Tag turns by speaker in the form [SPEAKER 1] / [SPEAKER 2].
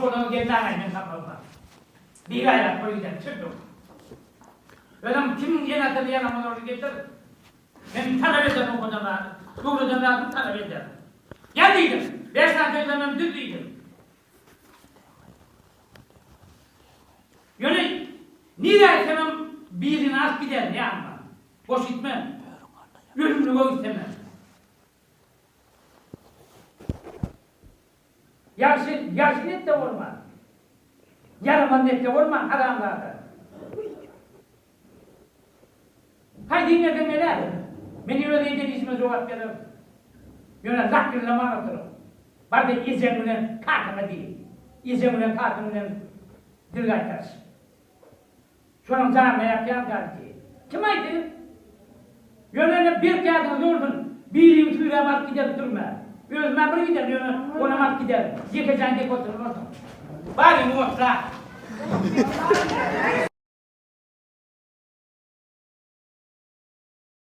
[SPEAKER 1] Boş bolsaňyz gelin agaý men tapmazman. Bigaýrat bir giden çürdük. Özem kimiň ene-atasy ýaramaz bolsa getir. Men talap ederin okadan zady. Öwreden zadymy talap ederin. Gel diýdim. Bäş sany sözlemem düz diýdim. Ýöne nirä gitsemem birini alyp giderin ýanyma. Boş gitmen. Ölümlige gitsemem. Ýagşy, ýagşy netde bolman. Ýaramaz netde bolman haramzada. Haý diňleseň neler? Men öz eden işime jogap bererin. Ýöne lakyrlaman oturyň. Bar-da ejeň bilen kakaňa diý. Ejeň bilen kakaň bilen dil gaýtaryş. Şonuň janyna ýakýan gaýty. Kim aýtdy? Ýöne ine berk ýadyňyzda bolsun, biriňi süýräp alyp giderip durma. Özüm-ä bir giderin, ýöne onam alyp giderin. Ýekejan dek oturmarsyň. Baryňy otla!